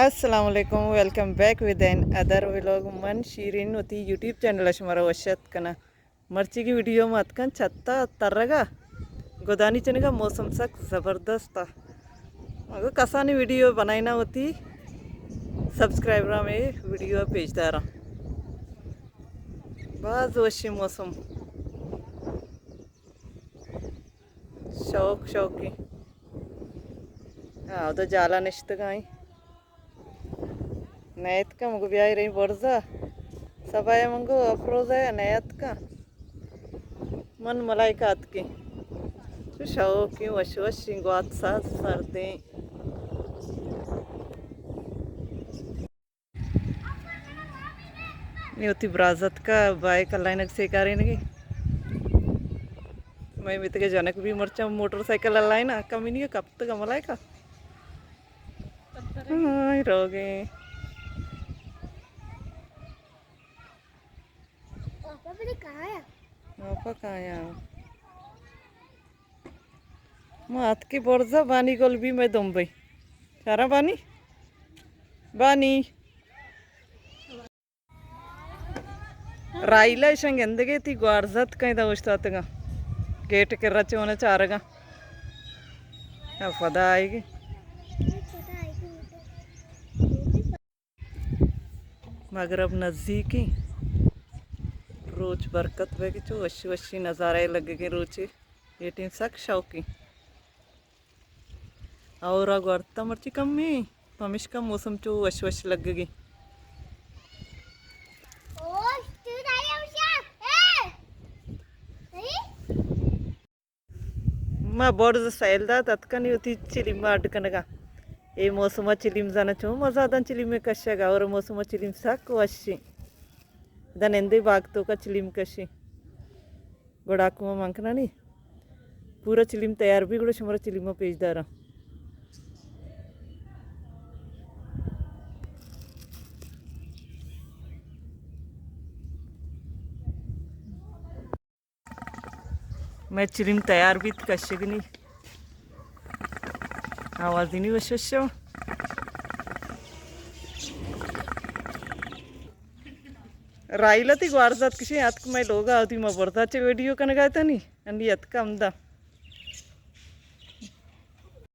السلام علیکم، welcome back with another vlog. من شیرین وتی یوٹیوب چینل ءَ شمارا وش اتک کناں۔ مرچی کی ویڈیو ما اتکاں چھتا ترگا، گدانی چنگا موسم سک زبردست ءَ۔ اگہ کسانی ویڈیو بنائینا وتی سبسکرائبراں مئے ویڈیو پیش داراں۔ باز وشی موسم۔ شوق شوقی۔ ہاں، اودا جالا نشتگاں۔ نیتکاں، مگو بیائی رہی برزا۔ سبایا منگو افروزا یا نیتکاں۔ من ملائکہ اتکیں۔ چو شوقی، وش وشیں، گوات ساز سردیں۔ نی وتی برازتکا بائیک الائینگ سیکارینگی۔ مئے میتگ ءِ جنک بھی مرچاں موٹر سائیکل الائینا، کمی نہیں کپتگ ملائکہ۔ ہاں، روگیں۔ پاپا بڑے کہاں ہے؟ پاپا کہاں ہے؟ ما اتکی برزا بانی گل بی مئے دمبئی۔ چارا بانی؟ بانی۔ رائلہ اشاں گندگے تی گوارزت کئیں دا اوشتاتگاں۔ گیٹ کرا چونا چارگاں۔ اب پدا آئیگی۔ مغرب نزیکیں، روچ برکت بئے کہ چو وشی وشی نظارہ لگگیں روچے، اے ٹیم سک شوقیں۔ اور گورتا مرچی کمی، پمشکا موسم چو وش وش لگگیں۔ ما برز سیل دات اتکانی وتی چلیم اڈ کنگا۔ اے موسم ءَ چلیم زانا چون مزہ دان چلیم کشگا، اور موسم ءَ چلیم سک وشی۔ دن اندے باغ توکا چلیم کشی۔ گڑا کما من کنانی پورا چلیم تیار بی، گڑا شمارا چلیم پیش داراں۔ مئے چلیم تیار بیت کشگنی۔ آوازینی وش وش شو۔ رائلہ تی گوارزات کشی اتک مئے لوگا، آدی ما برزا چے ویڈیو کنگا تنی۔ انی اتک ہمدا۔